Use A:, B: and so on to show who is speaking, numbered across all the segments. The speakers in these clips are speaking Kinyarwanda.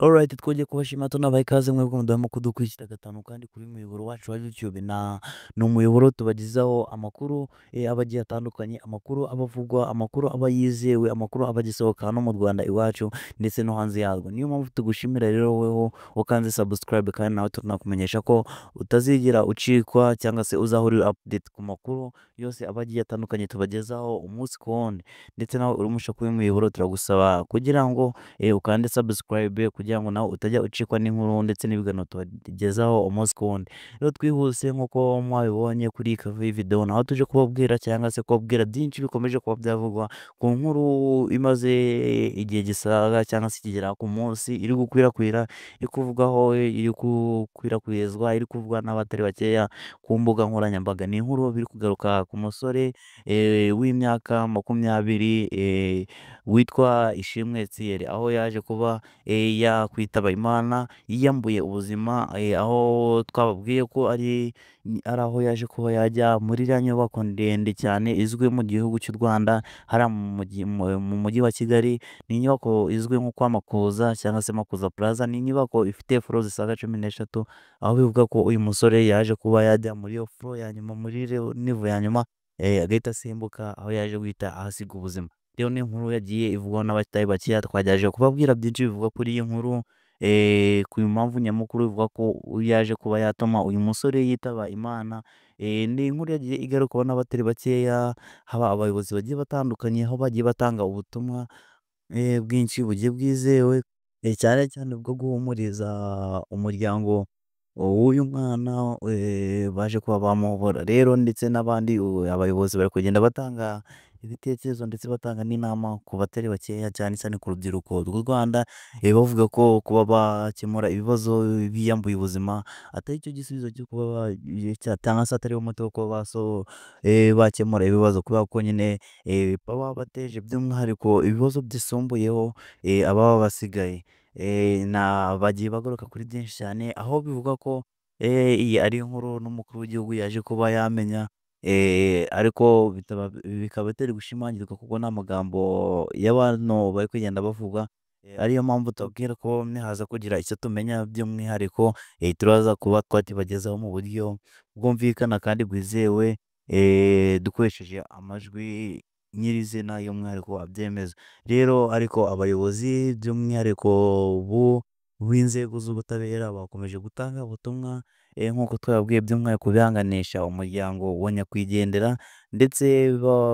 A: Alright, twongeye kubashima, tunabaha ikaze mwebwe mudahwema kudukurikira gatanu kandi kuri muyoboro wacu wa YouTube. Na ni umuyoboro tubagezaho amakuru aba agiye atandukanye, amakuru aba avugwa, amakuru aba yizewe, amakuru aba agisohoka hano mu Rwanda iwacu ndetse no hanze yarwo. Niyo mpamvu tugushimira rero weho ukanze subscribe, kandi nawe tunakumenyesha ko utazigera ucikwa cyangwa se uzahora update ku makuru yose aba agiye atandukanye tubagezaho umunsi ku wundi. Ndetse nawe uri mushya kuri uyu muyoboro, turagusaba kugira ngo ukande subscribe kugira ngo nawe utajya ucikwa n'inkuru ndetse n'ibiganiro tubagezaho umunsi ku wundi. Rero twihuse, nk'uko mwabibonye kuri iyi cover y'ivideo, naho tuje kubabwira cyangwa se kubabwira byinshi bikomeje kuba byavugwa ku nkuru imaze igihe gisaga cyangwa se kigera ku munsi iri gukwirakwira, iri kuvugwaho, iri gukwirakwizwa, iri kuvugwa n'abatari bakeya ku mbuga nkoranyambaga. Ni inkuru biri kugaruka ku musore w'imyaka 20 witwa Ishimwe Thierry, aho yaje kuba yakwitaba Imana yiyambuye ubuzima, aho twababwiye ko ari aho yaje kuba yajya muri iriya nyubako ndende cyane izwi mu gihugu cy'u Rwanda, hariya mu mujyi wa Kigali. Ni inyubako izwi nko kwa Makuza cyangwa se Makuza Plaza. Ni inyubako ifite floor zisaga 13, aho bivuga ko uyu musore yaje kuba yajya muri iyo floor ya nyuma, muri niveau ya nyuma, agahita asimbuka, aho yaje guhita ahasiga ubuzima. Rero ni inkuru yagiye ivugwaho n'abatari bakeya. Twagerageje kubabwira byinshi bivugwa kuri iyi nkuru, ku mpamvu nyamukuru ivuga ko yaje kuba yatuma uyu musore yitaba Imana. Ni inkuru yagiye igarukwaho n'abatari bakeya, haba abayobozi bagiye batandukanye, aho bagiye batanga ubutumwa bwinshi bugiye bwizewe, cyane cyane bwo guhumuriza umuryango w'uyu mwana baje kuba bamubura. Rero ndetse n'abandi abayobozi bari kugenda batanga ibitekerezo ndetse batanga n'inama ku batari bakeya, cyane cyane ku rubyiruko rw'u Rwanda, bavuga ko kuba bakemura ibibazo biyambuye ubuzima atari cyo gisubizo cyo kuba cyangwa se atari wo muti wo kuba bakemura ibibazo, kubera ko nyine baba bateje by'umwihariko ibibazo byisumbuyeho ababa basigaye. Bagiye bagaruka kuri byinshi cyane, aho bivuga ko iyi ari inkuru n'umukuru w'igihugu yaje kuba yamenya, ariko bikaba bitari gushimangirwa kuko ni amagambo y'abantu bari kugenda bavuga, ariyo mpamvu tubabwira ko nihaza kugira icyo tumenya by'umwihariko, turaza kuba twakibagezaho mu buryo bwumvikana kandi bwizewe, dukoresheje amajwi nyirizina y'umwihariko abyemeza. Rero ariko abayobozi by'umwihariko b'inzego z'ubutabera bakomeje gutanga ubutumwa, nk'uko twababwiye, by'umwihariko bihanganisha umuryango wa nyakwigendera, ndetse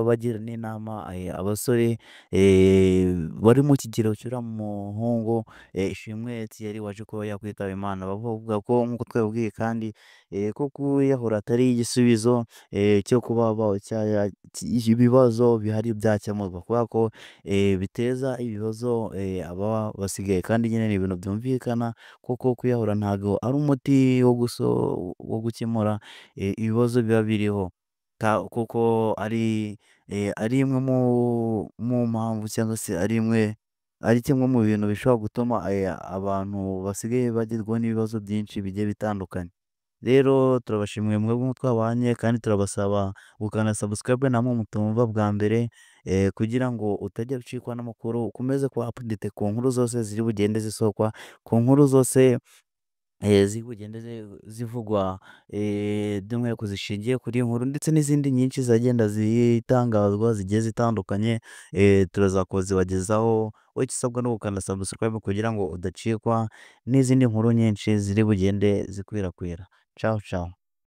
A: bagira n'inama abasore bari mu kigero cy'uriya muhungu Ishimwe Thierry waje kuba yakwitaba Imana, bavuga ko nk'uko twababwiye kandi ko kwiyahura atari igisubizo cyo kuba ibibazo bihari byakemurwa, kubera ko biteza ibibazo ababa basigaye. Kandi nyine ni ibintu byumvikana kuko kwiyahura ntabwo ari umuti wo gukemura ibibazo biba biriho, kuko ari imwe mu mpamvu cyangwa se ari imwe ari kimwe mu bintu bishobora gutuma abantu basigaye bagerwaho n'ibibazo byinshi bigiye bitandukanye. Rero turabashimiye mwebwe twabanye, kandi turabasaba gukanda subscribe namwe mutumva bwa mbere, kugira ngo utajya ucikwa n'amakuru, ukomeze kuba update ku nkuru zose ziri bugende zisohoka, ku nkuru zose ziri bugende zivugwa, by'umwihariko zishingiye kuri iyi nkuru ndetse n'izindi nyinshi zagenda zitangazwa zigiye zitandukanye, turaza kuzibagezaho. Wowe icyo usabwa ni ugukanda subscribe kugira ngo udacikwa n'izindi nkuru nyinshi ziri bugende zikwirakwira. Ciao ciao.